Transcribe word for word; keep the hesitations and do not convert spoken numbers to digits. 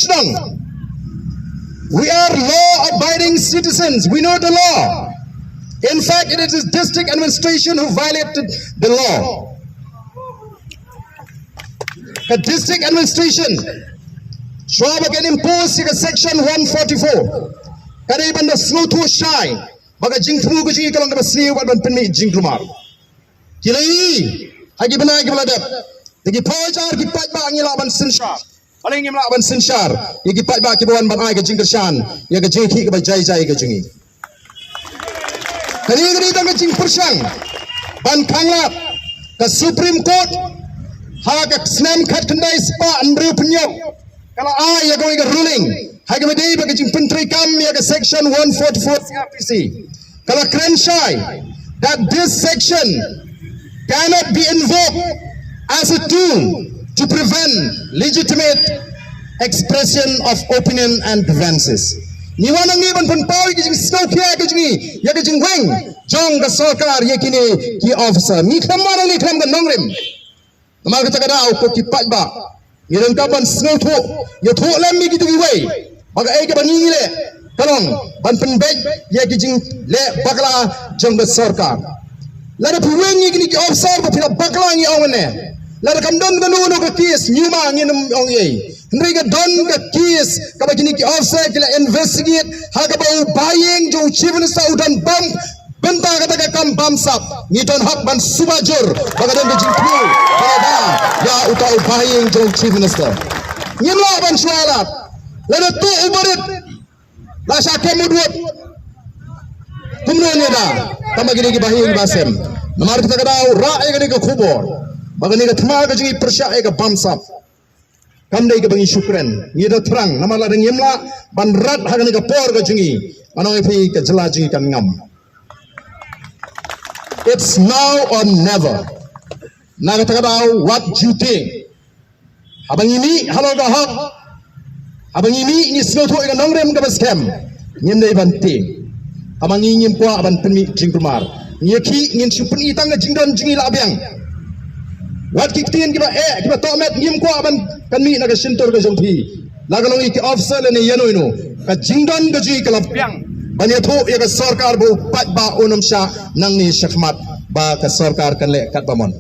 Shnong. We are law-abiding citizens. We know the law. In fact, it is district administration who violated the law. Ka district administration, shuwa ba kan impose ïa ka section one forty-four, ka dei ban da sngewthuh shai ba ka jingthmu ka jong ngi ka long kaba sniew bad ban pynmih jingkulmar. Ki la ïohi ha ki bnai kiba la dep, da ki phew hajar ki paidbah ngi lah ban synshar. Balei ngim lah ban synshar ïa ki paidbah kiba wan ban ai ka jingkyrshan ïa ka jingïakhih kaba jai jai ka jong ngi? Kane ka dei tang ka jingpyrshang ban khanglad. Ka Supreme Court ha ka snem khatkhyndai spah hynriewphew hynñiew ka la ai ïa kawei ka ruling ha kaba dei ba ka jingpyntreikam ïa ka section one forty-four C R P C. Ka la kren shai that this section cannot be invoked as a tool to prevent legitimate expression of opinion and grievances. Ngi wan hangne ban pynpaw ïa ka jingsngewkhia ka jong ngi ïa ka jingweng jong ka sorkar ïa kine ki officer. Ngi khlem wan hangne khlem ka nongrim. Namar kata ka daw ko ki paidbah, ngi donkam ban sngewthuh, ïathuh lem ïa kito kiwei ba kaei kaba ngi ngi leh ka long ban pynbeit ïa ki jingleh bakla jong ka sorkar. Lada phi weng ïa kine ki officer ba phi la bakla, ngi ong ne, lada kam don kano kano ka case, ngi ma ngin ym ong ei. Hynrei ka don ka case kaba kine ki officer ki la investigate ha kaba u bahaïing jong u Chief Minister u don bam. Bynta kata ka kam bamsap, ngi don hok ban suba jur ba ka don ka jingthmu ba ka da ïa uta u bahaïing jong u Chief Minister. Ngim lah ban shuwa lad. Lada tuh u barit la shah kem u dud, kumno ngi da? Tang ba kine ki bahaïing basem. Namar kata ka daw rah ïa kane ka khubor ba kane ka thma ka jong ngi pyrshah ïa ka bamsap. Kam dei kaba ngi shu kren, ngi da thrang, namar lada ngim lah ban rat ha kane ka por ka jong ngi, ngan ong ïa phi ka jylla jong ngi kan ngam. It's now or never. Na kata ka daw wat ju tieng. Haba ngi mih halor ka hok, haba ngi mih ngi sngewthuh ïa ka nongrim kaba skhem, ngim dei ban tieng. Haba ngi ngim kwah ban pynmih jingkulmar, ngi ïakhih, ngin shu pyni tang ka jingdon jong ngi la biang. Wat ki ktien kiba eh kiba tohmet ngim kwah ban kan mih na ka shyntur ka jong phi. La ka long ïa ki officer lane ïano ïano, ka jingdon ka jong ngi ka la biang ban ïathuh ïa ka sorkar ba u paidbah un ym shah nangne shakhmat, ba ka sorkar kan leh katba mon.